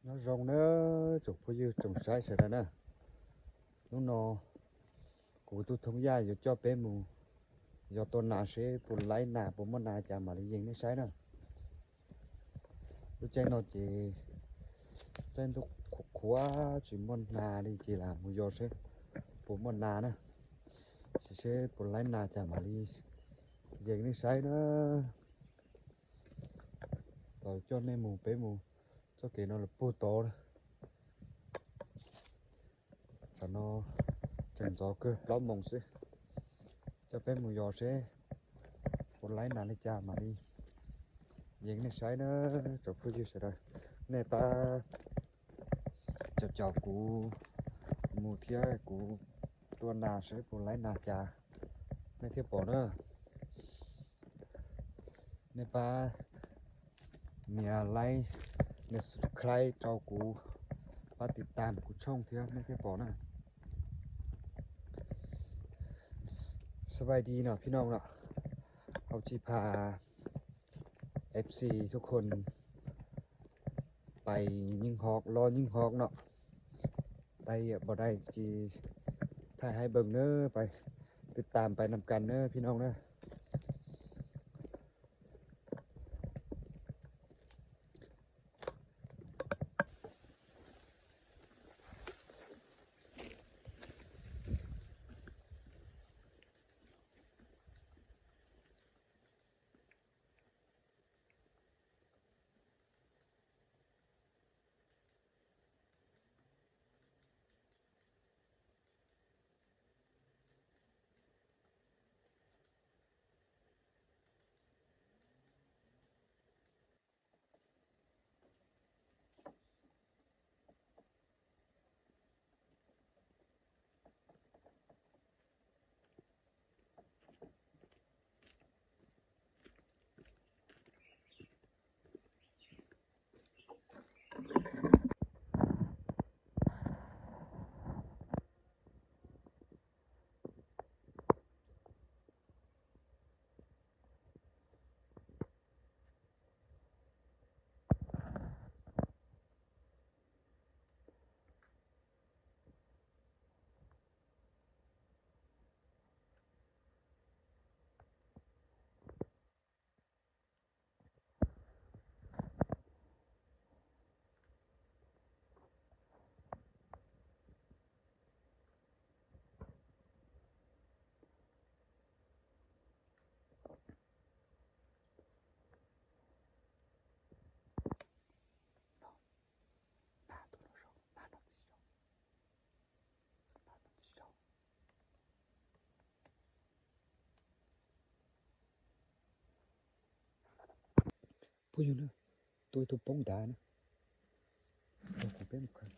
Nyob zoo nawb tsoom phooj ywg tsoom saib sawv daws na. Hnub no kuv tub Thoob Yaj yuav coj peb mus yos tua nas seb puas laib nas, puas muaj nas cas mam li yees nej saib na. Lub caij no ces caij ntuj qhuav qhuav tsis muaj nas li ces lam mus yos seb puas muaj nas na, seb puas laib nas cas mam li yees nej saib na. Tau coj nej mus, peb mus txoj kev no lawm puag tod na. Tam no tseem ntxov kawg plaub moos xwb. Coj peb mus yos seb puas laib nas li cas mam li yees nej saib na tsoom phooj ywg sawv daws. Nej pab caum caum kuv mus thiab kuv tua nas seb puas laib nas cas nej thiaj pom na. Nej pab nias like, nias subscribe rau kuv, pab tiv tam kuv tshooj thiab nej thiaj pom na. สบายดีเนาะพี่น้องเนาะ เขาจะพา เอฟซี ทุกคน ไปยิงฮอก รอยิงฮอกเนาะ ได้บ่ได้จีถ่ายให้เบิ่งเด้อ ไปติดตามไปนำกันเด้อพี่น้องเด้อ Phooj ywg na, tua ib tug poob dav na. Tua kuv peb mus khaws.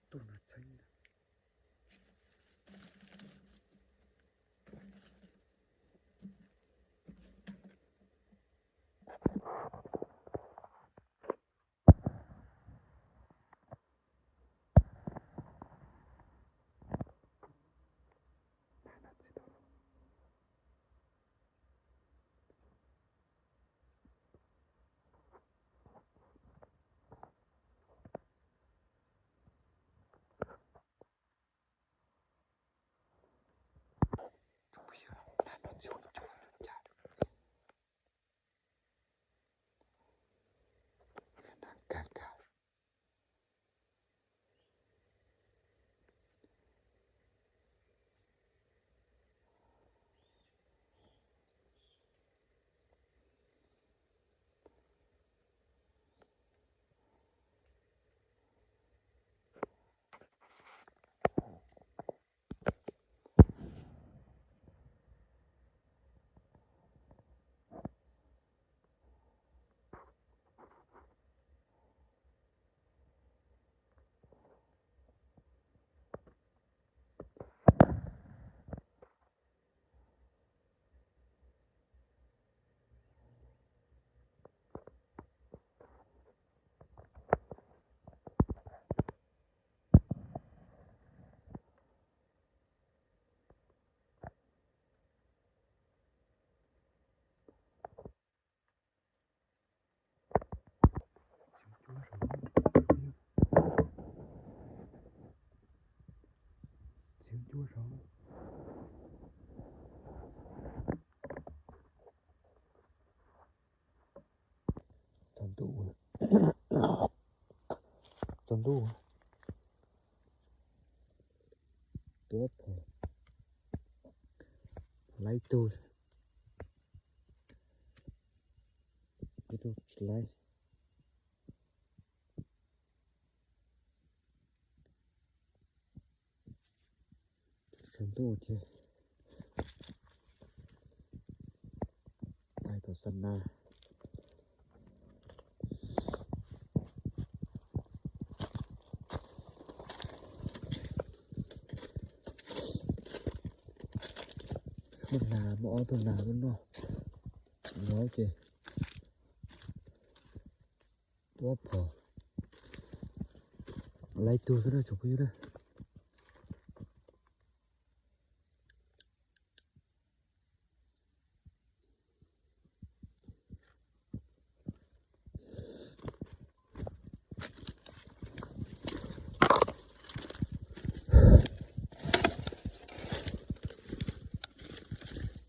Tus no txheeb na. Tsaus ntuj, tsaus ntuj, tuaj pom laib tug, ib tug tsis laib. Tsaus ntuj thiab, pais tom xa na. Muaj nas, muaj ob tug nas lub no, tsis nyob ces tuaj pom laib tug xwb na tsoom phooj ywg na.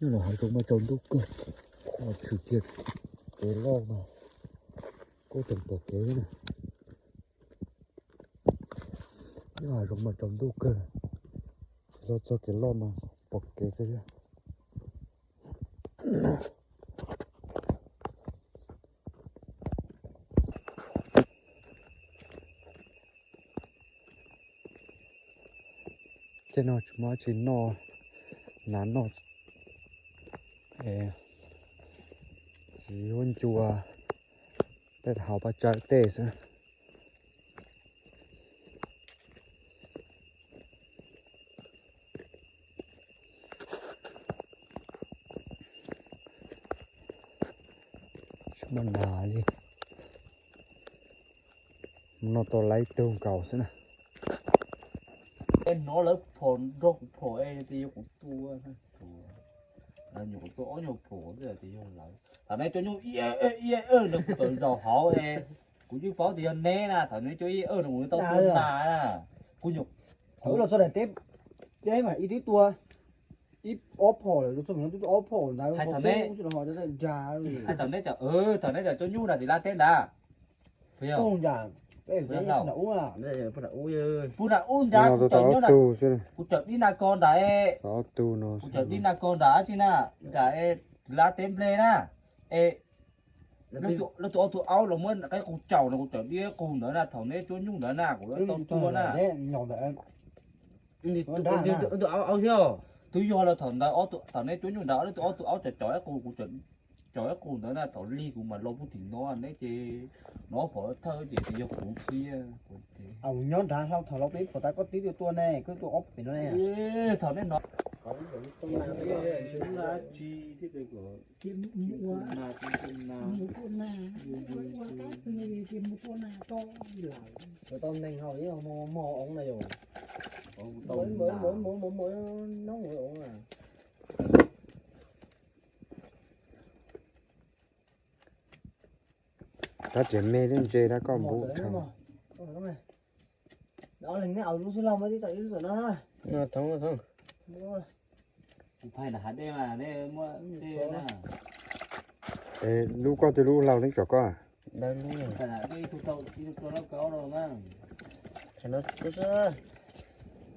Nyob los hav zoov mas tsaus ntuj kawg, tshwm kiag kev loj mas kuj tseem pom kev na. Nyob hav zoov mas tsaus ntuj kawg, los txog kev loj mas pom kev kawg thiab. Tej no tsis muaj dab tsi noj, nas noj, txiv huab ncua, tej haus paj tsawb tej xwb. Tsis muaj nas li. Mus no tau laib tug nkaus xwb na. Es hnov lawv phom nrog kuv phom es tias yog kuv tua, nyuam qhuav tua ob nyuag phom xwb tias yog lawv. Thaum neb cov nyuj ib ib no kuv tawm zaum hauv es kuv yeej paub tias yog neb na, thaum neb cov ib no kuv tau tua nas na. Kuv nyuam qhuav los txog daim teb deb mas ib tib tua ib ob phom lawm, txog no twb tua ob phom ntawd. Hais thaum neb, hais thaum neb cov, thaum neb cov cov nyuj na tim lab teb ntawd. Puas yog? Puag nram ub ntag, kuv cawm dib na ko nram, kuv cawm dib na ko nram dab tsi na, nram lab teb nplej na. Es lawv tus ob tug aub los muab qaib qus caum no, kuv cawm dib qus ntawd na, thaum neb cuab nyuj ntawd na, kuv tau tua na. Tus aub thiab. Twb yog los thaum ntawd, thaum neb cuab nyuj ntawd, lawv tus ob tug aub caum caum ib qus, kuv caum ib qus ntawd na, thaum lig kuv mam los puag tim no, neb ces hnov phom thawj ces tias yog kuv thiab. Nyob nrad hlau, thaum hlau peb phom tas koj twb tua ne, koj tua ob pem no ne. Thaum neb no tsis thiab, mus tua nas, mus tua nas, mus tua nas, mus tua nas tso. Tau neeg hau ib hmo hmo oob na yom. Noob oob na. Rab tsev me thiab ntse rab koj npub tshaj. Lub koj twg lub hlau teb tsom koj?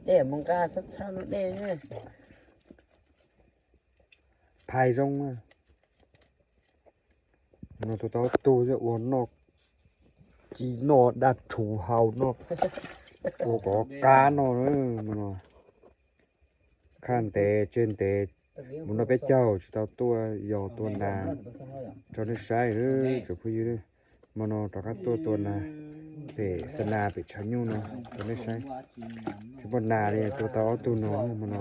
Dej mus nqa txhob txhob lub dej. Phais zoo na. No tus tau tug thiab ua noj, ci noj daj rhuv hau noj, ua kov qab noj no. Khaj ntev tseg ntev, mus noj peb caug tsis tau tuaj yos tua nas rau nej saib tsoom phooj ywg. Hmo no rov qab tuaj tua nas pem xa nas pem tshav nyuj no rau nej saib. Tsis muaj nas li, tua tau ob tug no hmo no.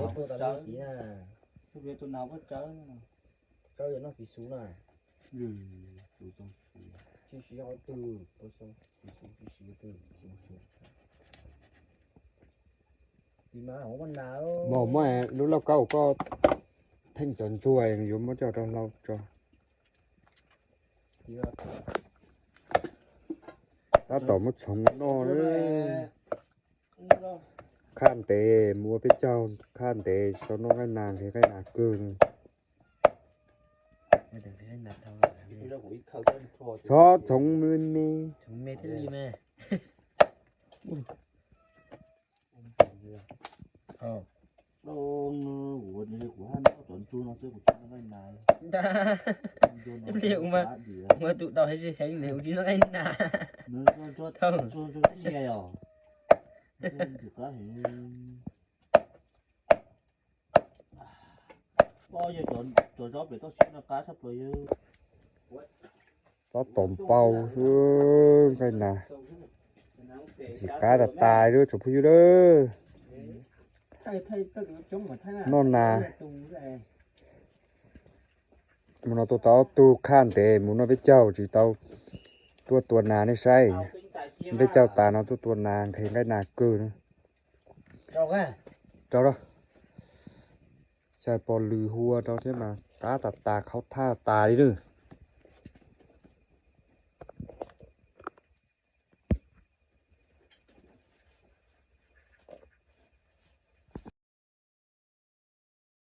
Mos muab lub lauj kaub koj theej cov ntsuag yuav muab coj rau hlau tso. Tab tom muab txhoov noj. khaj ntev, mus ua peb caug khaj ntev, sau noj nqaij nas, nqhis nqaij nas kawg. Txhob txhoov me me. Ib pliag ua tus tau heev heev ntawd ua tsis noj nqaij nas. Tab tom npau xwb, nqaij nas ntxim qab tas tas li tsoom phooj ywg lawm. Noj nas. Mus no tuaj tau ob tug khaj ntev, mus noj peb caug tsis tau tuaj tua nas nej saib. Peb caug tas no tuaj tua nas nqhis nqaij nas kawg na. Rau, cais pom lwm hua rau thiab mas qab tas tas, qhauv thaj tas li na.